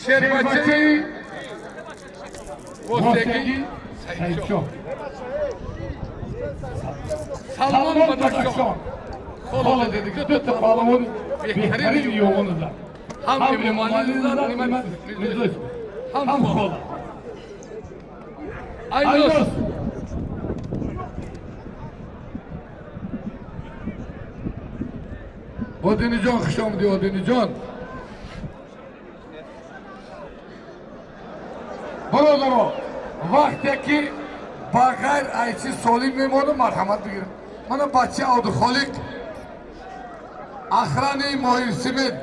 Шербачаи Восегӣ Саидшоҳ. Салмон Бадахшон. Холо деди ки дута паҳлавони беҳтарини юғонida. Ҳам Эмомалӣ зад, ҳам Хола. Айдос. Одиниҷон, хуш омадӣ, Одиниҷон. Бародаро, вақте ки ба ғайр айчи солим мемонам, марҳамат бигирам. Мана бача Абдухолиқ, охрана и Моҳир Симед.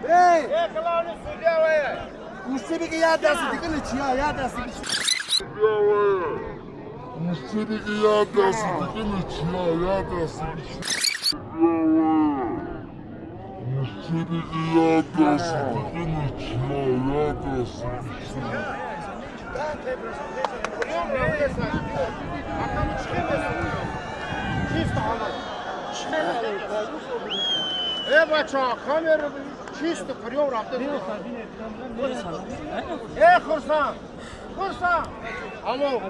Эй! Кушти биги, я даст дига ничья, я даст дига. Кушти биги, я даст дига ничья, я даст. Кушти биги, я даст дига ничья, я даст. Э, бача, камера чисто прием рафта. Э, Хурсан! Хурсан! Алло.